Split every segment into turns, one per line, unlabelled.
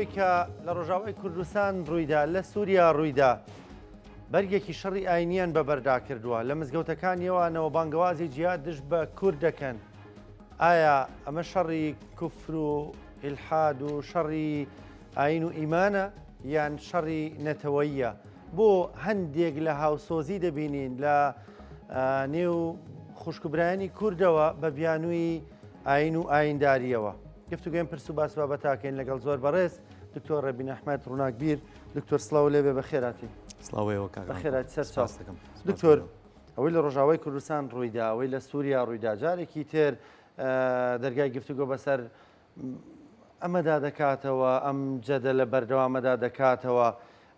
ئەوەی کە لە ڕۆژاوای کوردستان ڕوویدا لە سووریا ڕوویدا بەرگێکی شەڕی ئاینیان بەبەردا کردووە لە مزگەوتەکانیەوانەوە بانگەوازی جیاد دژ بە کورد دەکەن ئایا ئەمە شەڕی کوفر و ئیلحاد و شەڕی ئاین و ئیمانە یان شەڕی نەتەوەییە؟ بۆ هەندێک لە هاوسۆزی دەبینین لە نێو خوشک و برایانی کوردەوە بە بیانووی ئاین و ئاینداریەوە گفتوگوێن پرس و باس بابەتاکەین لەگەڵ زۆر بەڕێز دکتۆر ڕێبین ئەحمەد ڕووناکبیر دکتۆر سڵاو لێبێ بەخێراتی
سڵاوەوە کاک
بەخێرات سەر چاو دەکەم دکتۆر ئەوەی لە ڕۆژاوای کوردستان ڕوویدا ئەوەی لە سووریا ڕوویدا جارێکی تر دەرگای گفتوگۆ بەسەر ئەمەدا دەکاتەوە، ئەم جەدەلە بەردەوامەدا دەکاتەوە،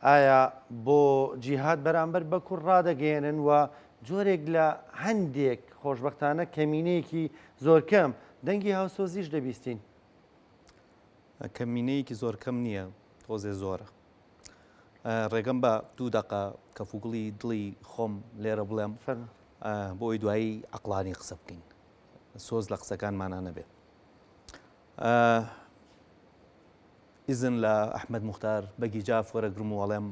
ئایا بۆ جیهاد بەرامبەر بە کورد ڕادەگەیەنن و جۆرێک لە هەندێک خۆشبەختانە کەمینەیەکی زۆر کەم دەنگی هاوسۆزیش دەبیستین؟
کەمینەیەکی زۆر کەم نییە، تۆزێ زۆرە. ڕێگەم بە دوو دەقە کەفوکڵی دڵی خۆم لێرە بڵێم بۆ ئەوی دوایی عەقڵانی قسە بکەین سۆز لە قسەکانمانا نەبێ. ئیزن لە ئەحمەد موختار بەگی جاف وەرەگرم و ئەڵێم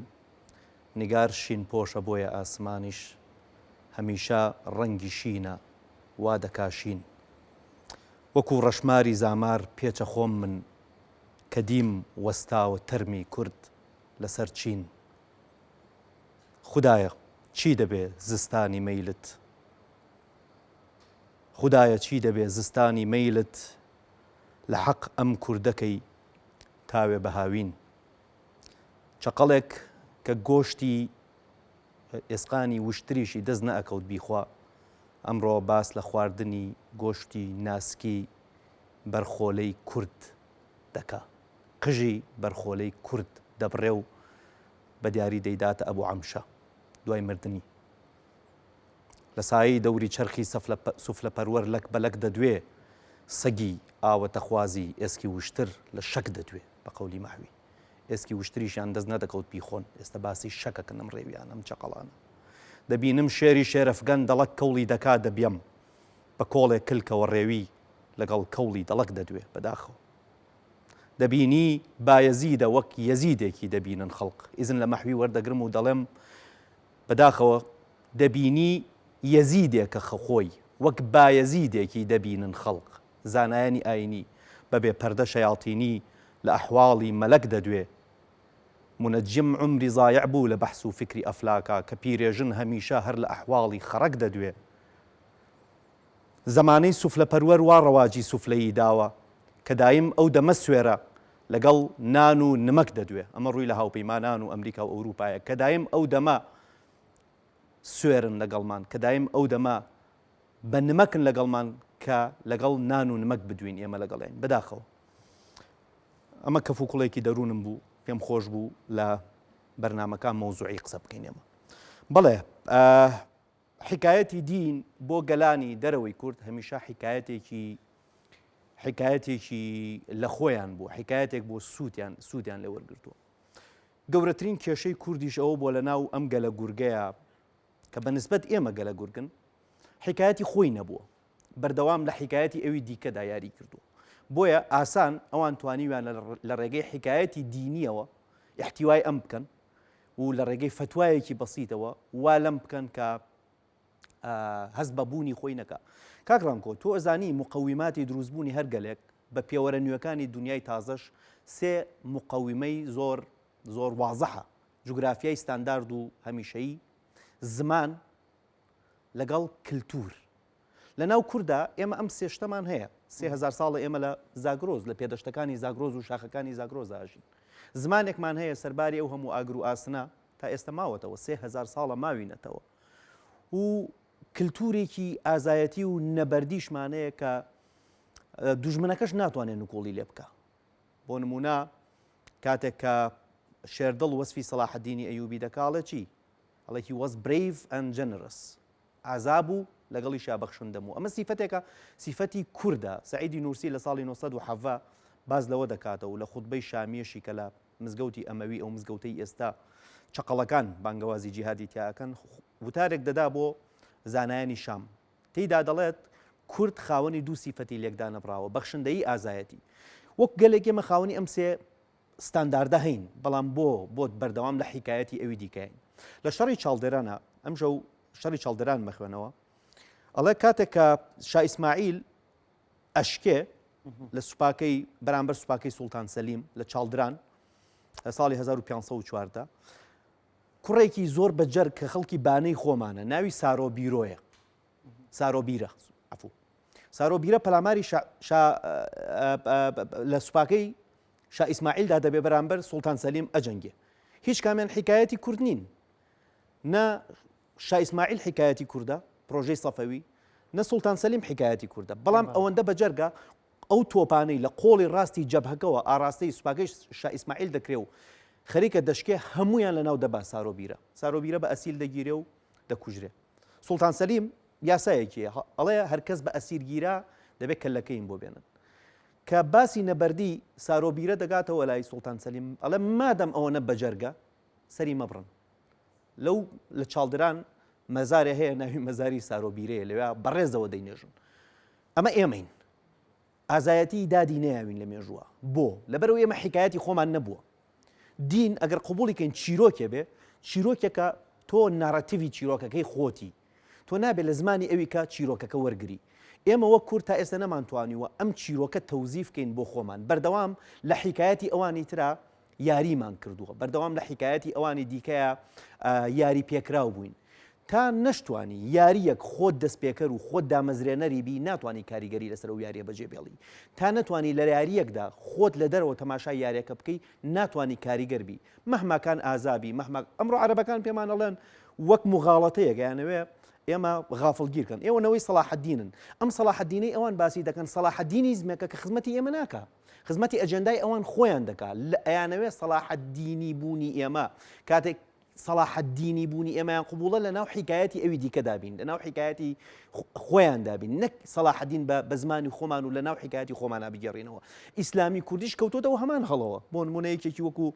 نیگار شین پۆشە بۆیە ئاسمانیش هەمیشە ڕەنگی شینە وا دەکا شین وەکوو ڕەشماری زامار پێچە خۆم من کە دیم وەستاوە تەرمی کورد لەسەر چین خودایە چی دەبێ زستانی مەیلت خودایە چی دەبێ زستانی مەیلت لە حەق ئەم کوردەکەی تاوێ بە هاوین چەقەڵێک کە گۆشتی ئێسقانی وشتریشی دەست نەئەکەوت بیخوا ئەمڕۆ باس لە خواردنی گۆشتی ناسکی بەرخۆلەی کورد دەکا قژی بەرخۆلەی کورد دەبڕێ و بە دیاری دەیداتە ئەبو عەمشە دوای مردنی. لە سایەی دەوری چەرخی سفلەپەروەر لەک بە لەک دەدوێ، سەگی ئاوەتەخوازی ئێسکی وشتر لە شەک دەدوێ، بە قەولی مەحوی. ئێسکی وشتریشیان دەست نەدەکەوت بیخۆن، ئێستە باسی شەکەکن ئەم ڕێویانە، ئەم چەقەڵانە. دەبینم شێری شێرەفگەن دەڵەک کەوڵی دەکا دەبیەم بە کۆڵێ کلکەوە ڕێوی لەگەڵ کەوڵی دەڵەک دەدوێ، بەداخەوە. دەبینی بایەزیدە وەک یەزیدێکی دەبینن خەڵق. ئیزن لە مەحوی وەردەگرم و دەڵێم بەداخەوە دەبینی یەزیدێکە خۆی وەک بایەزیدێکی دەبینن خەڵق، زانایانی ئاینی بە بێ پەردە شەیاڵتینی لە ئەحواڵی مەلەک دەدوێ. مونەجم عومری زایع بوو لە بەحس و فیکری ئەفلاکا کە پیرێژن هەمیشە هەر لە ئەحواڵی خەڕەک دەدوێ. زەمانەی سوفلەپەروەر وا ڕەواجی سوفلەیی داوە کە دایم ئەو دەمە سوێرە لەگەڵ نان و نمەک دەدوێ، ئەمە ڕووی لە هاوپەیمانان و ئەمریکا و ئەوروپایە کە دایم ئەو دەمە سوێرن لەگەڵمان، کە دایم ئەو دەمە بە نمەکن لەگەڵمان کە لەگەڵ نان و نمەک بدوین ئێمە لەگەڵیان. بەداخەوە ئەمە کەفوکوڵێکی دەروونم بوو، پێم خۆش بوو لە بەرنامەکان مەوزوعی قسە بکەین ئێمە. بەڵێ حیکایەتی دین بۆ گەلانی دەرەوەی کورد هەمیشە حیکایەتێکی حیکایەتێکی لە خۆیان بوو، حیکایەتێک بۆ سوودیان سوودیان لێ وەرگرتووە. گەورەترین کێشەی کوردیش ئەوە بۆ لە ناو ئەم گەلە گورگەیە کە بە نسبەت ئێمە گەلە گورگن حیکایەتی خۆی نەبووە بەردەوام لە حیکایەتی ئەوی دیکەدا یاری کردووە بۆیە ئاسان ئەوان توانیویان لە ڕێگەی حیکایەتی دینیەوە احتیوای ئەم بکەن و لە ڕێگەی فەتوایەکی بەسیتەوە وا لەم بکەن کە هەست بە بوونی خۆی نەکا. کاک ڕانکۆ تۆ ئەزانی مقەویماتی دروستبوونی هەر گەلێک بە پێوەرە نوێکانی دونیای تازەش سێ مقەویمەی زۆر زۆر وازحە، جوگرافیای ستاندارد و هەمیشەیی، زمان لەگەڵ کلتور. لە ناو کوردا ئێمە ئەم سێ شتەمان هەیە. 3000 ساڵە ئێمە لە زاگرۆز، لە پێدەشتەکانی زاگرۆز و شاخەکانی زاگرۆزدا ئەژین. زمانێکمان هەیە سەرباری ئەو هەموو ئاگر و ئاسنە تا ئێستە ماوەتەوە، 3000 ساڵە ماوینەتەوە. و کلتورێکی ئازایەتی و نەبەردیشمان هەیە کە دوژمنەکەش ناتوانێت نکوڵی لێ بکا. بۆ نموونە کاتێک کە شێردڵ وەسفی سەڵاحەدینی ئەیوبی دەکا ئەڵێ چی؟ ئەڵێ he was brave and generous. ئازا بوو، لەگەڵیشیا بەخشندە بوو. ئەمە سیفەتێکە سیفەتی کوردە. سەعیدی نوورسی لە ساڵی 917 باس لەوە دەکاتەوە و لە خوتبەی شامییەشی کە لە مزگەوتی ئەمەوی، ئەو مزگەوتەی ئێستا چەقەڵەکان بانگەوازی جیهادی تیا ئەکەن، وتارێک دەدا بۆ زانایانی شام. تێیدا دەڵێت، کورد خاوەنی دوو سیفەتی لێکدانەبڕاوە، بەخشندەیی ئازایەتی. وەک گەلێک ئێمە خاوەنی ئەم سێ. ستانداردە هەین، بەڵام بۆ بۆت بەردەوام لە حیکایەتی ئەوی دیکەین؟ لە شەڕی چاڵدێرانە، ئەمشەو شەڕی چاڵدێران مەخوێنەوە، ئەڵێ کاتێک کە شا ئیسماعیل ئەشکێ لە سوپاکەی بەرامبەر سوپاکەی سوڵتان سەلیم لە چاڵدران لە ساڵی 1514 کوڕێکی زۆر بە جەرگ کە خەڵکی بانەی خۆمانە ناوی سارۆ بیرۆیە سارۆ بیرە عفو سارۆ بیرە پەلاماری لە سوپاکەی شا ئیسماعیلدا دەبێ بەرامبەر سوڵتان سەلیم ئەجەنگێ. هیچ کامیان حیکایەتی کورد نین. نە شا ئیسماعیل حیکایەتی کوردە، پرۆژەی سەفەوی، نە سوڵتان سەلیم حیکایەتی کوردە. بەڵام ئەوەندە بەجەرگە ئەو تۆپانەی لە قۆڵی ڕاستی جەبهەکەوە ئاڕاستەی سوپاکەی شا ئیسماعیل دەکرێ و خەریکە دەشکێ هەموویان لەناو دەبا سارۆبیرە. سارۆبیرە بە ئەسیل دەگیرێ و دەکوژرێ. سوڵتان سەلیم یاسایەکی هەیە ئەڵێ هەرکەس بە ئەسیر گیرا دەبێ کەللەکەیم بۆ بێنن. کە باسی نەبەردی سارۆبیرە دەگاتەوە لای سوڵتان سەلیم ئەڵێ مادەم ئەوەنە بەجەرگە سەری مەبڕن. لەو لە چاڵدران مەزارێ هەیە ناوی مەزاری سارۆبیرەیە لەوێ بەڕێزەوە دەینێژن. ئەمە ئێمەین. ئازایەتی دادی نەیاوین لە مێژووە. بۆ؟ لەبەرئەوەی ئێمە حیکایەتی خۆمان نەبووە. دین ئەگەر قبوڵی کەین چیرۆکێ بێ، چیرۆکێکە تۆ نارەتیڤی چیرۆکەکەی خۆتی. تۆ نابێ لە زمانی ئەوی کە چیرۆکەکە وەرگری. ئێمە وەک کورد تا ئێستا نەمانتوانیوە ئەم چیرۆکە تەوزیف کەین بۆ خۆمان. بەردەوام لە حیکایەتی ئەوانی ترا یاریمان کردووە. بەردەوام لە حیکایەتی ئەوانی دیکەیا یاری پێکراو بووین. تا نەشتوانی یارییەک خۆت دەستپێکەر و خۆت دامەزرێنەری بی ناتوانی کاریگەری لەسەر ئەو یارییە بەجێ بێڵی. تا نەتوانی لە یارییەکدا خۆت لە دەرەوە تەماشای یارییەکە بکەی ناتوانی کاریگەر بی. مەهما کان ئازا بی مەهما ئەمڕۆ عەرەبەکان پێمان ئەڵێن وەک موغاڵەتەیەک ئەیانەوێ ئێمە غافڵگیر کەن. ئێوە نەوەی سەڵاحەدینن. ئەم سەڵاحەدینەی ئەوان باسی دەکەن سەڵاحەدینیزمێکە کە خزمەتی ئێمە ناکا. خزمەتی ئەجێندای ئەوان خۆیان دەکا. ئەیانەوێ سەڵاحەدینی بوونی ئێمە کاتێک سەڵاحەدینی بوونی ئێمەیان قبوڵە لە ناو حیکایەتی ئەوی دیکەدا بین، لە ناو حیکایەتی خۆیاندا بین، نەک سەڵاحەدین بە بە زمانی خۆمان و لە ناو حیکایەتی خۆمانا بگێڕینەوە. ئیسلامی کوردیش کەوتۆتەوە هەمان هەڵەوە. بۆ نموونە یەکێکی وەکو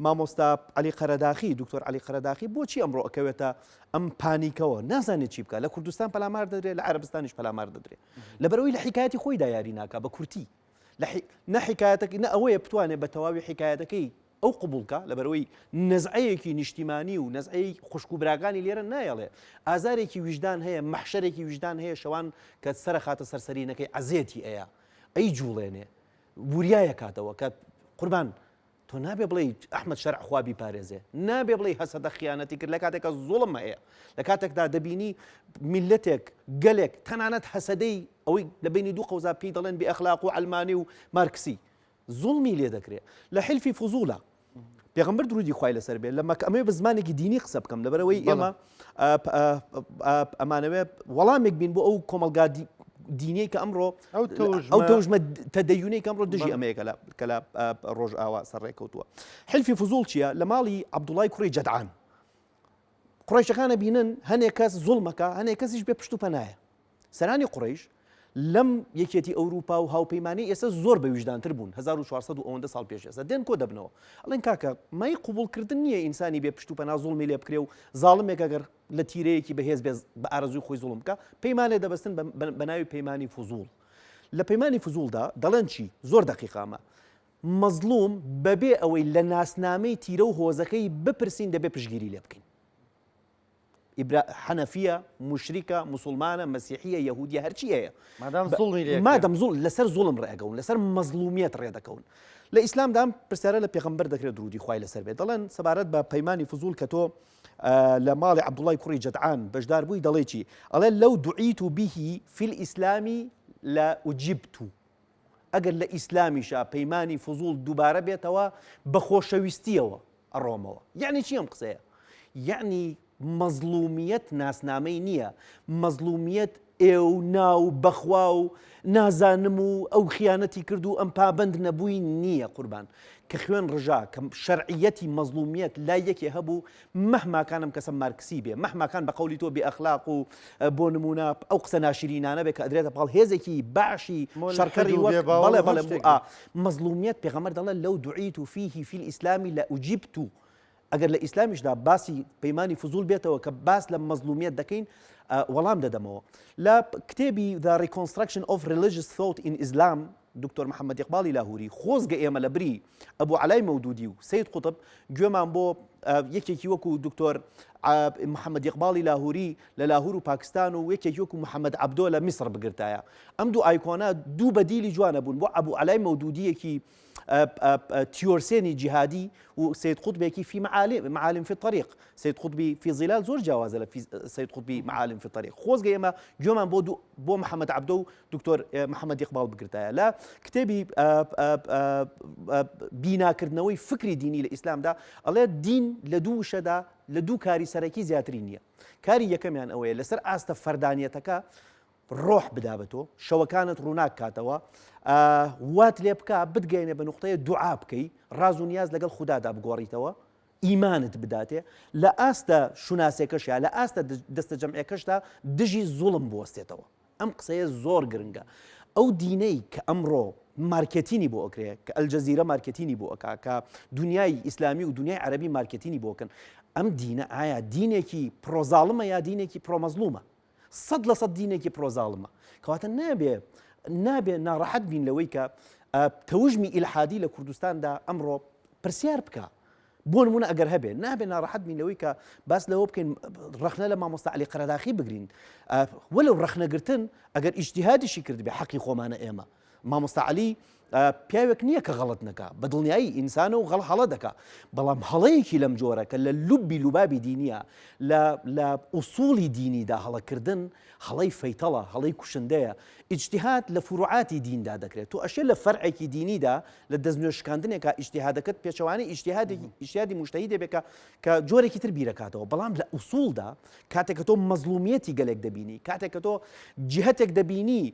مامۆستا عەلی قەرەداخی، دکتۆر عەلی قەرەداخی بۆچی ئەمڕۆ ئەکەوێتە ئەم پانیکەوە؟ نازانێت چی بکا. لە کوردستان پەلامار دەدرێ، لە عەرەبستانیش پەلامار دەدرێ. لەبەرئەوەی لە حیکایەتی خۆیدا یاری ناکا بە کورتی. لە نە حیکایەتەکەی نە ئەوەیە بتوانێت بە تەواوی حیکایەتەکەی ئەو قبوڵ کا، لەبەرئەوەی نەزعەیەکی نیشتیمانی و نەزعەی خوشک و براکانی لێرە نایەڵێ. ئازارێکی ویژدان هەیە، مەحشەرێکی ویژدان هەیە شەوان کە سەرەخاتە سەر سەرینەکەی عەزێتی ئەیا، ئەیجوڵێنێ، وریایەکاتەوە کە قوربان تۆ نابێ بڵێی ئەحمەد شەرع خوا بیپارێزێ، نابێ بڵێی هەسەدە خیانەتی کرد لە کاتێکا زوڵم هەیە، لە کاتێکدا دەبینی میللەتێک، گەلێک، تەنانەت هەسەدەی ئەوەی لە بەینی دوو قەوزا پێی دەڵێن بێ ئەخلاق و عەلمانی و مارکسی، زوڵمی لێ دەکرێ لە حلفی فزوڵە پێغمبەر درودی خوای لەسەر بێ لە مەکە ئەمەوێ بە زمانێکی دینی قسە بکەم لەبەرەوەی ئێمە ئەمانەوێ وەڵامێک بین بۆ ئەو کۆمەلگا دینەی کە ئەمڕۆ ئەو تەوژمە تەدەیونەی کە ئەمڕۆ دژی ئەمەیە کە لە ڕۆژئاوا سەرڕێکەوتووە حلفی فزوڵ چییە لە ماڵی عەبدوڵای کوڕی جەدعان قڕیشەکانە بینن هەنێک کەس زوڵمەکە هەنێک کەسیش بێ پشت و پەنایە سەرانی قوڕەیش لەم یەکێتی ئەوروپا و هاوپەیمانەی ئێستا زۆر بە ویژدانتر بوون، 1400 و ئەوەندە ساڵ پێش ئێستا دێن کۆ دەبنەوە ئەڵێن کاکە مای قبوڵکردن نییە ئینسانی بێ پشت و پەنا زوڵمی لێ بکرێ و زاڵمێک ئەگەر لە تیرەیەکی بەهێز بێ بە ئارەزووی خۆی زوڵم بکا پەیمانێ دەبەستن بە ناوی پەیمانی فزوڵ لە پەیمانی فزوڵدا دەڵێن چی زۆر دەقیقە ئەمە مەزڵوم بەبێ ئەوەی لە ناسنامەی تیرە و هۆزەکەی بپرسین دەبێ پشتگیری لێ بکەین. ئیبرا حەنەفیە، موشریکە، موسوڵمانە، مەسیحیە، یەهودیە هەرچی هەیە. مادام
زوڵمی لێ کرا.
مادەم زوڵ لەسەر زوڵم ڕێ ئەکەون، لەسەر مەزڵومیەت ڕێ دەکەون. لە ئیسلامدا ئەم پرسیارە لە پێغەمبەر دەکرێت درودی خوای لەسەر بێت دەڵێن سەبارەت بە پەیمانی فزوڵ کە تۆ لە ماڵی عەبدوڵای کوڕی جەدعان بەشدار بووی دەڵێ چی؟ ئەڵێ لو دعيت به في الإسلام لأجبت ئەگەر لە ئیسلامیشا پەیمانی فزوڵ دووبارە بێتەوە بە خۆشەویستیەوە ئەڕۆمەوە. یەعنی چی ئەم قسەیە؟ یەعنی مەزڵومیەت ناسنامەی نییە، مەزڵومیەت ئێ و نا و بەخوا و نازانم و ئەو خیانەتی کرد و ئەم پابەند نەبووی نییە قوربان. کە خوێن ڕژا، کە شەرعیەتی مەزڵومیەت لای یەکێ هەبوو، مەهما کان ئەم کەسە مارکسی بێ، مەهما کان بە قەولی تۆ بێ ئەخلاق و بۆ نموونە ئەو قسە ناشرینانە بێ کە ئەدرێتە پاڵ هێزێکی باشی شەڕکەری وەک بەڵێ بەڵێ مەزڵومیەت پێغەمبەر دەڵێ لو دعيت فيه في الإسلام لأجبت ئەگەر لە ئیسلامیشدا باسی پەیمانی فزول بێتەوە کە باس لە مەزڵومیەت دەکەین وەڵام دەدەمەوە لە کتێبی The Reconstruction of Religious Thought in Islam. دکتۆر محەممەد ئیقباڵی لاهوری، خۆزگە ئێمە لە بری ئەبو عەلای مەودودی و سەید قوتب گوێمان بۆ یەکێکی وەکو دکتۆر محەممەد ئیقباڵی لاهوری لە لاهور و پاکستان و یەکێکی وەکو محەممەد عەبدۆ لە میسڕ بگرتایە. ئەم دوو ئایکۆنە دوو بەدیلی جوانە بوون بۆ ئەبو عەلای مەودودییەکی تیۆرسێنی جیهادی و سەید قوتبێکی فی معالم فی الطریق. سەید قوتبی فی ظلال زۆر جیاوازە لە سەید قوتبی معالم فی الطریق. خۆزگە ئێمە گوێمان بۆ دوو بۆ محەممەد عەبدۆ و دکتۆر محەممەد ئیقباڵ بگرتایە لە کتێبی بیناکردنەوەی فکری دینی لە ئیسلامدا ئەڵێ دین لە دوو وشەدا لە دوو کاری سەرەکی زیاتری نییە کاری یەکەمیان ئەوەیە لەسەر ئاستە فەردانیەتەکە ڕۆح بدا بە تۆ شەوەکانت ڕووناک کاتەوە وات لێ بکە بتگەینێ بە نقطەیە دوعا بکەی ڕاز و نیاز لەگەڵ خوددادا بگۆڕیتەوە ئیمانت بداتێ لە ئاستە شوناسێکەشیا لە ئاستە دەستە جەمعەکەشدا دژی زوڵم بوەستێتەوە ئەم قسەیە زۆر گرنگە. ئەو دینەی کە ئەمڕۆ مارکێتینی بۆ ئەکرێ، کە ئەلجەزیرە مارکێتینی بۆ ئەکا، کە دونیای ئیسلامی و دونیای عەرەبی مارکێتینی بۆ ئەکەن، ئەم دینە ئایا دینێکی پرۆزاڵمە یا دینێکی پرۆمەزڵومە؟ 100% دینێکی پرۆزاڵمە. کەواتە نابێ نابێ ناڕەحەت بین لەوەی کە تەوژمی ئیلحادی لە کوردستاندا ئەمڕۆ پرسیار بکا. بۆ نمونە ئەگەر هەبێ نابێ ناڕەحەت بین لەوەی کە باس لەوە بکەین ڕەخنە لە مامۆستا عەلی قەرەداخی بگرین وەلو ڕەخنەگرتن ئەگەر ئیجتیهادیشی کردبێ حەقی خۆمانە ئێمە مامۆستا عەلی پیاوێک نییە کە غەڵت نەکا بە دڵنیایی ئینسانە و غەڵ هەڵە دەکا بەڵام هەڵەیەکی لەم جۆرە کە لە لوبی لوبابی دینیە لە لە ئوسوڵی دینیدا هەڵەکردن هەڵەی فەیتەڵە، هەڵەی کوشندەیە. ئیجتیهاد لە فروعاتی دیندا دەکرێت. تۆ ئەشێ لە فەرعێکی دینیدا، لە دەستنوێژ شکاندنێکا ئیجتیهادەکەت پێچەوانەی ئیجتیهادێکی ئیجتیهادی موجتەهیدێ بێ کە کە جۆرێکی تر بیرەکاتەوە. بەڵام لە ئوسوڵدا کاتێک کە تۆ مەزڵومیەتی گەلێک دەبینی، کاتێک کە تۆ جیهەتێک دەبینی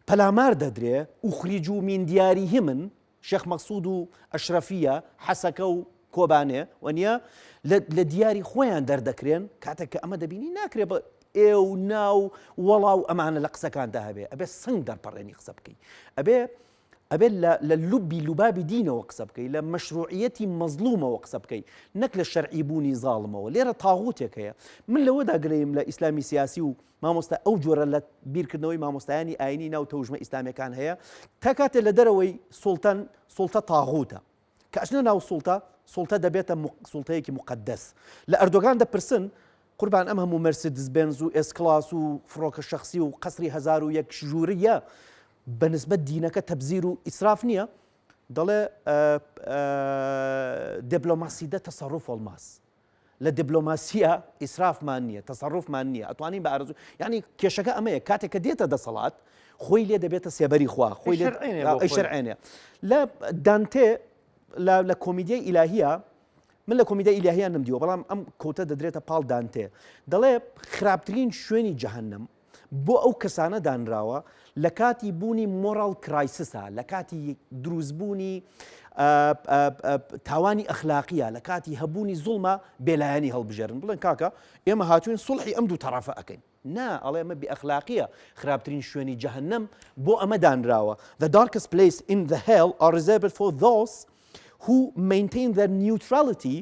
پەلامار دەدرێ، ئوخریجو من دیاریهمن، شێخ مەقسود و ئەشرەفیە، حەسەکە و کۆبانێ وەنیە لە دیاری خۆیان دەردەکرێن، کاتێک کە ئەمە دەبینی ناکرێ بە ئێ و نا و وەڵا و ئەمانە لە قسەکاندا هەبێ، ئەبێ سنگ دەرپەڕێنی قسە بکەی، ئەبێ ئەبێ لە لوبی لوبابی دینەوە قسە بکەی، لە مەشروعیەتی مەزڵومەوە قسە بکەی، نەک لە شەرعی بوونی زاڵمەوە. لێرە تاغوتێک هەیە. من لەوەدا گلەییم لە ئیسلامی سیاسی و مامۆستا ئەو جۆرە لە بیرکردنەوەی مامۆستایانی ئاینی ناو تەوژمە ئیسلامیەکان هەیە تا کاتێ لە دەرەوەی سوڵتەن سوڵتە تاغوتە کە ئەچنە ناو سوڵتە سوڵتە دەبێتە سوڵتەیەکی مقدس لە ئەردۆگان دەپرسن قوربان ئەم هەموو مەرسیدس بێنز و ئێس کلاس و فڕۆکە شخصی و قەسری 1001 ژووریە بە نسبەت دینەکە تەبزیر و ئیسراف نییە دەڵێ دبلۆماسیدە تەسەڕوف olmaz لە دیبلۆماسیە ئیسرافمان نییە تەسەڕوفمان نییە ئەتوانین بە ئارەزوو یعنی کێشەکە ئەمەیە کاتێک کە دێتە دەسەڵات خۆی لێ دەبێتە سێبەری خوا خۆی لێ شەرعێنێ لە دانتێ لە کۆمیدیای ئیلاهیە من لە کۆمیدیای ئیلاهیان نمدیوە بەڵام ئەم quote ە دەدرێتە پاڵ دانتێ دەڵێ خراپترین شوێنی جەهەنەم بۆ ئەو کەسانە دانراوە لە کاتی بوونی moral crisis ا، لە کاتی دروستبوونی تاوانی ئەخلاقیە، لە کاتی هەبوونی زوڵمە بێلایەنی هەڵبژێرن بڵێن کاکە ئێمە هاتوین سوڵحی ئەم دوو تەڕەفە ئەکەین. نا ئەڵێ ئەمە بێ ئەخلاقیە، خراپترین شوێنی جەهەنەم بۆ ئەمە دانراوە. The darkest place in the hell are reserved for those who maintain their neutrality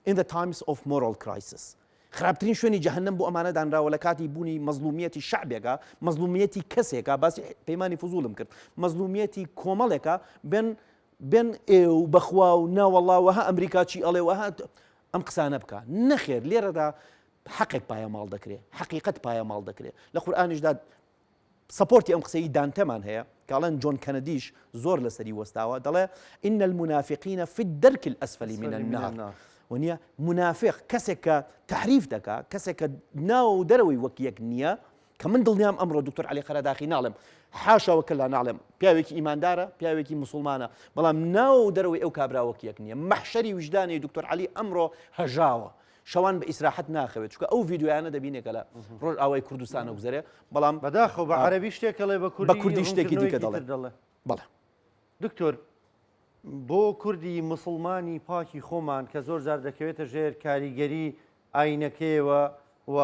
in the times of moral crisis. خراپترین شوێنی جەهەنەم بۆ ئەمانە دانراوە لە کاتی بوونی مەزڵومیەتی شەعبێکا، مەزڵومیەتی کەسێکا، باسی پەیمانی فزوڵم کرد، مەزڵومیەتی کۆمەڵێکا، بێن بێن ئێ و بەخوا و ناوەڵا وەها ئەمریکا چی ئەڵێ وەها ئەم قسانە بکە. نەخێر لێرەدا حەقێک پایەماڵ دەکرێ، حەقیقەت پایەماڵ دەکرێ. لە قورئانیشدا support ی ئەم قسەی دانتەمان هەیە کە ئەڵێن جۆن کەنەدیش زۆر لەسەری وەستاوە دەڵێ إن المنافقين في الدرك الأسفل من النار وەنیە منافق کەسێک کە تحریف دەکا کەسێک کە ناوە و دەرەوەی وەک یەک نییە کە من دڵنیام ئەمڕۆ دکتۆر علی قەرەداخی ناڵێم حاشا وکلا ناڵێم پیاوێکی ئیماندارە پیاوێکی مسلمانە بەڵام ناوە و دەرەوەی ئەو کابرا وەک یەک نییە مەحشەری ویژدانی دکتۆر علی ئەمڕۆ هەژاوە شەوان بە ئیسراحەت ناخەوێت چونکە ئەو ڤیدیۆیانە دەبینێ کە لە ڕۆژئاوای کوردستانە گوزەرێ بەڵام
بەداخەوە بە عەرەبی شتێک ئەڵێ بە
کوردی بە کوردی شتێکی دیکە
دەڵێ دەڵێ
بەڵێ
دکتۆر بۆ کوردی مسلمانی پاکی خۆمان کە زۆر جار دەکەوێتە ژێر کاریگەری ئاینەکەیەوە و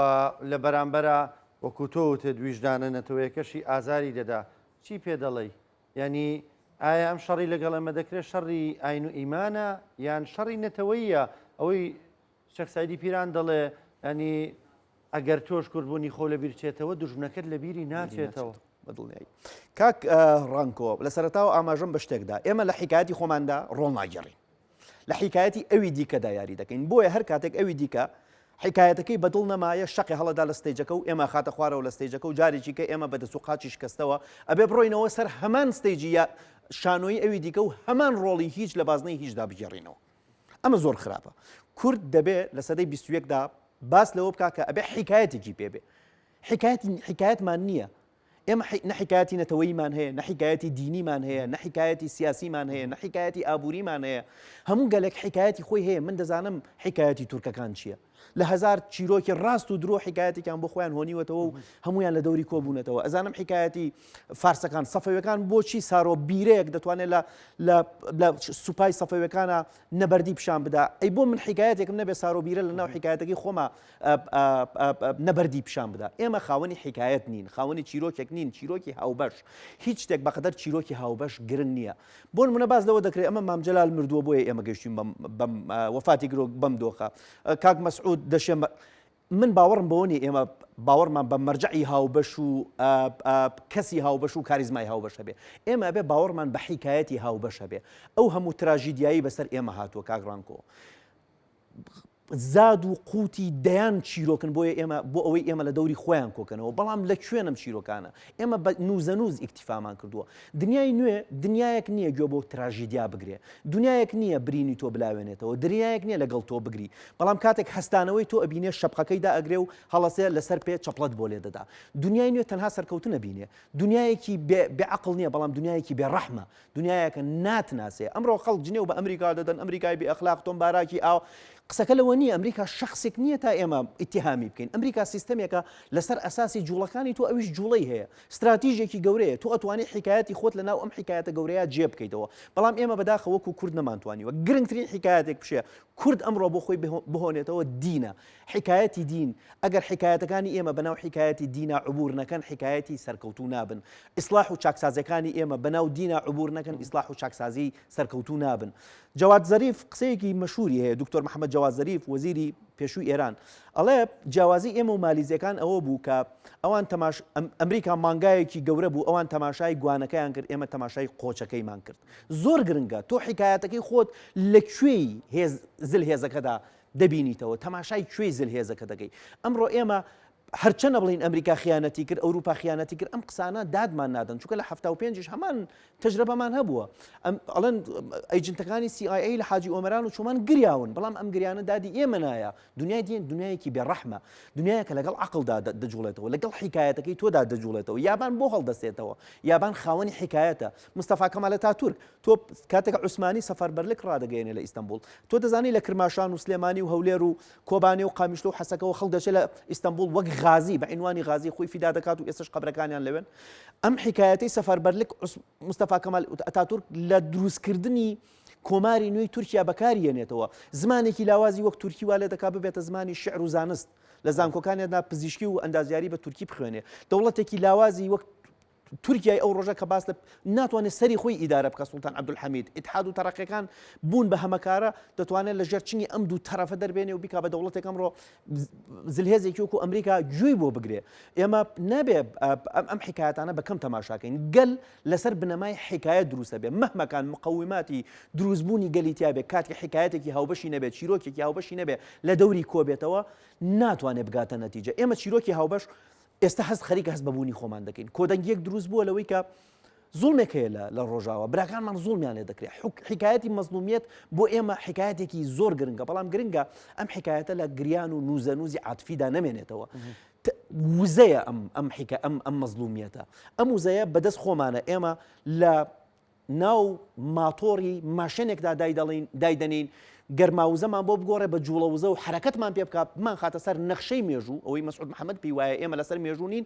لە بەرامبەرا وەکو تۆ وتت ویژدانە نەتەوەیەکەشی ئازاری دەدا چی پێ دەڵێی یانی ئایا ئەم شەڕی لەگەڵ ئێمە دەکرێت شەڕی ئاین و ئیمانە یان شەڕی نەتەوەیە ئەوەی شێخ سەعیدی پیران دەڵێ ینی ئەگەر تۆش کوردبوونی خۆ لە بیرچێتەوە دوژمنەکەت لە بیری ناچێتەوە.
بە دڵنیایی. کاک ڕانکۆ لە سەرەتاوە ئاماژەم بە شتێک دا، ئێمە لە حیکایەتی خۆماندا ڕۆڵ ناگێڕین. لە حیکایەتی ئەوی دیکەدا یاری دەکەین. بۆیە هەر کاتێک ئەوی دیکە حیکایەتەکەی بە دڵ نەمایە شەقێ هەڵەدا لە stage ەکە و ئێمە خاتە خوارەوە لە stage ەکە و جارێکی کە ئێمە بە دەست و قاچی شکەستەوە ئەبێ بڕۆینەوە سەر هەمان stage ی یا شانۆیی ئەوی دیکە و هەمان ڕۆڵی هیچ لە بازنەی هیچدا بگێڕینەوە. ئەمە زۆر خراپە. کورد دەبێ لە سەدەی 21 دا باس لەوە بکا کە ئەبێ حیکایەتێکی پێ بێ. حیکایەتی حیکایەتمان نییە. ئێمە نە حیکایەتی نەتەوەییمان هەیە، نە حیکایەتی دینیمان هەیە، نە حیکایەتی سیاسیمان هەیە، نە حیکایەتی ئابووریمان هەیە. هەموو گەلێک حیکایەتی خۆی هەیە. من دەزانم حیکایەتی تورکەکان چییە. لە هەزار چیرۆکی ڕاست و درۆ حیکایەتێکیان بۆ خۆیان هۆنیوەتەوە و هەمویان لە دەوری کۆبوونەتەوە. ئەزانم حیکایەتی فارسەکان، سەفەویەکان بۆچی سارۆ بیرەیەک دەتوانێت لە لە سوپای سەفەویەکانە نەبەردی پیشان بدا. ئەی بۆ من حیکایەتێکم نەبێ سارۆ بیرە لە ناو حیکایەتەکەی خۆما نەبەردی پیشان بدا. ئێمە خاوەنی حیکایەت نین، خاوەنی چیرۆکێک نین، چیرۆکی هاوبەش. هیچ شتێک بەقەدەر چیرۆکی هاوبەش گرنگ نییە. بۆ نمونە باس لەوە دەکرێت ئەمە مام جەلال مردووە بۆیە ئێمە گەیشتین بەم وەفاتی گرۆک بەم دۆخە. کاک مەسعود دەشێ من باوەڕم بەوە نییە ئێمە باوەڕمان بە مەرجەعی هاوبەش و کەسی هاوبەش و کاریزمای هاوبەش هەبێ. ئێمە ئەبێ باوەڕمان بە حیکایەتی هاوبەش هەبێ. ئەو هەموو تراژیدیایی بەسەر ئێمە هاتووە کاک ڕانکۆ. زاد و قوتی دەیان چیرۆکن بۆیە ئێمە بۆ ئەوەی ئێمە لە دەوری خۆیان کۆکەنەوە بەڵام لە کوێن ئەم چیرۆکانە ئێمە بە نوزەنوز ئیکتیفامان کردووە دنیای نوێ دنیایەک نییە گوێ بۆ تراژیدیا بگرێ دنیایەک نییە برینی تۆ بلاوێنێتەوە دنیایەک نییە لەگەڵ تۆ بگری بەڵام کاتێک هەستانەوەی تۆ ئەبینێ شەپقەکەی دائەگرێ و هەڵەسێ لەسەر پێ چەپڵەت بۆ لێ دەدا دنیای نوێ تەنها سەرکەوتن ئەبینێ دنیایەکی بێ بێ عەقڵ نییە بەڵام دنیایەکی بێ ڕەحمە دنیایەکە ناتناسێ. ئەمڕۆ خەڵک جنێو بە ئەمریکا دەدەن، ئەمریکای بێ ئەخلاق، تۆم باراکی ئاوا. قسەکە لەوە نییە، ئەمریکا شەخسێک نییە تا ئێمە ئیتیهامی بکەین. ئەمریکا سیستەمێکە لەسەر ئەساسی جوڵەکانی تۆ ئەویش جوڵەی هەیە. ستراتیژێکی گەورەیە. تۆ ئەتوانی حیکایەتی خۆت لەناو ئەم حیکایەتە گەورەیە جێ بکەیتەوە. بەڵام ئێمە بەداخەوە وەکو کورد نەمانتوانیوە. گرنگترین حیکایەتێک بشێ کورد ئەمڕۆ بۆ خۆی بهۆنێتەوە دینە. حیکایەتی دین، ئەگەر حیکایەتەکانی ئێمە بەناو حیکایەتی دینا عبور نەکەن حیکایەتی سەرکەوتوو نابن. ئیسڵاح و چاکسازیەکانی ئێمە بەناو دینا عبور نەکەن ئیسڵاح و چاکسازی سەرکەوتوو نابن. جەواد زەریف قسەیەکی مەشهوری هەیە دکتۆر محەمەد جەواد زەریف وەزیری پێشووی ئێران ئەڵێ جیاوازی ئێمە و مالیزیەکان ئەوە بوو کە ئەوان تەماش ئەمریکا مانگایەکی گەورە بوو ئەوان تەماشای گوانەکەیان کرد ئێمە تەماشای قۆچەکەیمان کرد. زۆر گرنگە تۆ حیکایەتەکەی خۆت لە کوێی هێز زلهێزەکەدا دەبینیتەوە، تەماشای کوێی زلهێزەکە دەکەی. ئەمڕۆ ئێمە هەرچەنە بڵێین ئەمریکا خیانەتی کرد، ئەوروپا خیانەتی کرد، ئەم قسانە دادمان نادەن، چونکە لە 75یش هەمان تەجرەبەمان هەبووە. ئەڵێن agent ەکانی CIA لە حاجی ئۆمەران و چۆمان گریاون، بەڵام ئەم گریانە دادی ئێمە نایە. دنیای دین دنیایەکی بێڕەحمە، دنیایەکە لەگەڵ عەقڵدا دەجوڵێتەوە، لەگەڵ حیکایەتەکەی تۆدا دەجوڵێتەوە. یابان بۆ هەڵدەستێتەوە؟ یابان خاوەنی حیکایەتە. مستەفا کەمال ئەتاتورک تۆ کاتێک عوسمانی سەفەربەرلک ڕادەگەیەنێ لە ئیستەنبوڵ تۆ دەزانی لە کرماشان و سلێمانی و هەولێر و کۆبانێ و قامیشلۆ و حەسەکەوە خەڵک دەچێت لە ئیستەنبوڵ وەک غازی بە عینوانی غازی خۆی فیدا دەکات و ئێستش قەبرەکانیان لەوێن ئەم حکایەتەی سەفەربەرلک مستەفا کەمال ئەتاتورک لە دروستکردنی کۆماری نوێی تورکیا بەکاری یەنێتەوە زمانێکی لاوازی وەک تورکی وا لێ دەکات ببێتە زمانی شعر و زانست لە زانکۆکانیاندا پزیشکی و ئەندازیاری بە تورکی بخوێنێ دەوڵەتێکی لاوازی وەک تورکیای ئەو ڕۆژە کە باس لە ناتوانێت سەری خۆی ئیدارە بکە سوڵتان عەبدولحەمید ئیتحاد و تەرەقیەکان بوون بە هەمەکارە دەتوانێت لە ژێر چنگی ئەم دوو تەرەفە دەربێنێ و بیکا بە دەوڵەتێک ئەمڕۆ زلهێزێکی وەکو ئەمریکا گوێی بۆ بگرێ ئێمە نابێ ئەم حکایەتانە بە کەم تەماشاکەین گەل لەسەر بنەمای حکایەت دروستە بێ مەهمەکان مقەوماتی دروستبوونی گەلی تیا بێ کاتێک حکایەتێکی هاوبەشی نەبێت چیرۆکێکی هاوبەشی نەبێ لە دەوری کۆبێتەوە ناتوانێت بگاتە نەتیجە ئێمە چیرۆکی هاوبەش ئێستا هەست خەریکە هەست بە بوونی خۆمان دەکەین. کۆدەنگییەک دروست بووە لەوەی کە زوڵمێک هەیە لە لە ڕۆژاوا، براکانمان زوڵمیان لێ دەکرێت. حیکایەتی مەزڵومیەت بۆ ئێمە حیکایەتێکی زۆر گرنگە، بەڵام گرنگە ئەم حیکایەتە لە گریان و نووزەنووزی عاتفیدا نەمێنێتەوە. وزەیە ئەم ئەم حیکا ئەم ئەم مەزڵومیەتە. ئەم وزەیە بەدەست خۆمانە. ئێمە لە ناو ماتۆڕی ماشێنێکدا دایدەڵین دایدەنێین گەرما وزەمان بۆ بگۆڕێ بە جوڵە وزە و حەرەکەتمان پێ بکا بمانخاتە سەر نەخشەی مێژوو ئەوەی مەسعود محەمەد پێی وایە ئێمە لەسەر مێژوو نین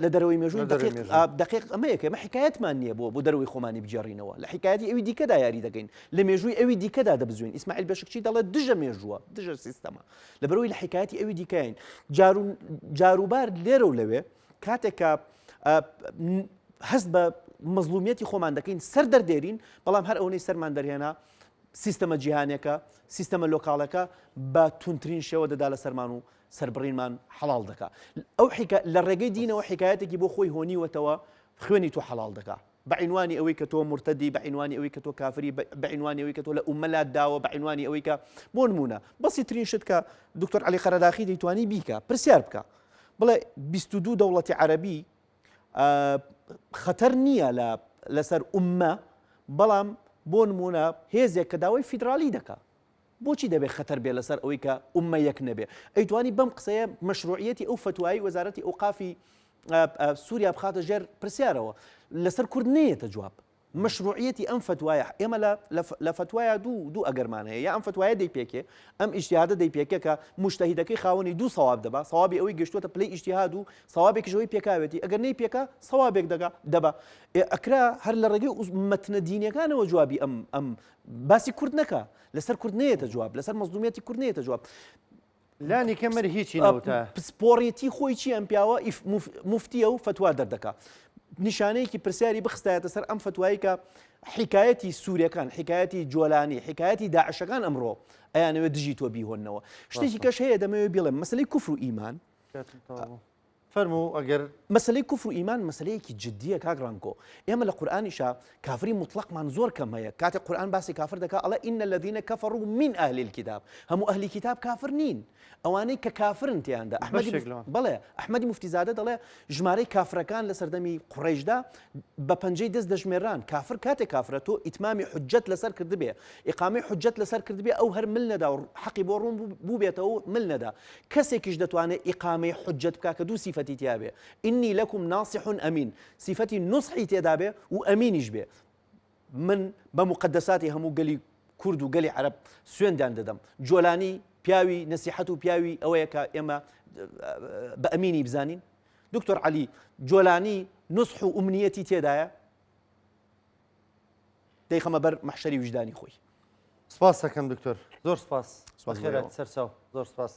لە دەرەوەی مێژوو دەقیق دەقیق ئەمەیە کە ئێمە حکایەتمان نییە بۆ بۆ دەرەوەی خۆمانی بگێڕینەوە لە حکایەتی ئەوی دیکەدا یاری دەکەین لە مێژووی ئەوی دیکەدا دەبزوین ئیسماعیل بێشکچی دەڵێت دژە مێژووە دژە سیستەمە لەبەرەوەی لە حکایەتی ئەوی دیکەین جاروبار لێرە و لەوێ کاتێک کە هەست بە مەزڵومیەتی خۆمان دەکەین سەر دەردێرین بەڵام هەر ئەوەی سەرمان دەرهێنا سیستەمە جیهانیەکە، سیستەمە لۆکاڵەکە بە توندترین شێوە دەدا لە سەرمان و سەربڕینمان حەڵاڵ دەکا. ئەو حیکا لە ڕێگەی دینەوە حیکایەتێکی بۆ خۆی هۆنیوەتەوە خوێنی تۆ حەڵاڵ دەکا. بە عینوانی ئەوەی کە تۆ مورتەدی، بە عینوانی ئەوەی کە تۆ کافری، بە عینوانی ئەوەی کە تۆ لە ئوممە لات داوە، بە عینوانی ئەوەی کە بۆ نموونە بەسیترین شت کە دکتۆر عەلی قەرەداخی دەیتوانی بیکا پرسیار بکا بڵێ 22 دەوڵەتی عەرەبی خەتەر نییە لە لەسەر ئوممە بەڵام بۆ نموونە هێزێک کە داوای فیدرالی دەکا بۆچی دەبێ خەتەر بێ لەسەر ئەوەی کە ئوممە یەک نەبێ ئەیتوانی بەم قسەیە مەشروعیەتی ئەو فەتوایی وەزارەتی ئەوقافی سووریا بخاتە ژێر پرسیارەوە لەسەر کورد نەیەتە جواب مەشروعیەتی ئەم فەتوایە ئێمە لە لە فەتوایا دوو دوو ئەگەرمان هەیە یا ئەم فەتوایە دەیپێکێ ئەم ئیجتیهادە دەیپێکێ کە موجتەهیدەکەی خاوەنی دوو سەواب دەبا سەوابی ئەوەی گەشتووەتە پلەی ئیجتیهاد و سەوابێکیش ئەوەی پێکاوێتی ئەگەر نەیپێکا سەوابێک دەگا دەبا ئێ ئەکرا هەر لە ڕێگەی مەتنە دینیەکانەوە جوابی ئەم ئەم باسی کورد نەکا لەسەر کورد نەیەتە جواب لەسەر مەزلومیەتی کورد نەیەتە جواب
لانی کەم هەر هیچی نەوتە.
پسپۆڕێتی خۆی چی ئەم پیاوە موفتیە و فەتوا دەردەکا. نیشانەیەکی پرسیاری بخستایەتە سەر ئەم فەتوایی کە حیکایەتی سوورەکان، حیکایەتی جۆلانی، حیکایەتی داعشەکان ئەمڕۆ ئەیانەوێت دژی تۆ بیهۆننەوە. شتێکی کەش هەیە دەمەوێت بیڵێم مەسەلەی کوفر و ئیمان.
فەرموو ئەگەر.
مەسەلەی کوفر و ئیمان مەسەلەیەکی جدیە کاک ڕانکۆ ئێمە لە قورئانیشا کافری موتڵەقمان زۆر کەم هەیە کاتێک قورئان باسی کافر دەکا ئەڵێ ان الذین کفروا من اهل الکتاب هەموو ئەهلی کیتاب کافر نین ئەوانەی کە کافرن تێیاندا ئەحمەدی
بەشێک لەوان.
بەڵێ ئەحمەدی موفتیزادە دەڵێ ژمارەی کافرەکان لە سەردەمی قوڕەیشدا بە پەنجەی دەست دەژمێرران کافر کاتێک کافرە تۆ ئیتمامی حوجەت لەسەر کردبێ ئیقامەی حوجەت لەسەر کردبێ ئەو هەر مل نەدا و حەقی بۆ ڕوون بووبێتەوە و مل نەدا کەسێکیش دەتوانێ ئیقامەی حوجەت بکا کە دوو سیفەتی تیا بێ، انی لکم ناصح امین، سیفەتی نوسحی تێدا بێ و ئەمینیش بێ. من بە موقەدەساتی هەموو گەلی کورد و گەلی عەرەب سوێندیان دەدەم، جۆلانی پیاوی نەسیحەت و پیاوی ئەوەیە کە ئێمە بە ئەمینی بزانین؟ دکتۆر عەلی، جۆلانی نوسح و ئومنیەتی تێدایە؟ دەیخەمە بەر مەحشەری ویژدانی خۆی.
سپاس دەکەم دکتۆر زۆر سپاس. سپاس بۆ ئێوە. سەرچاو زۆر سپاس.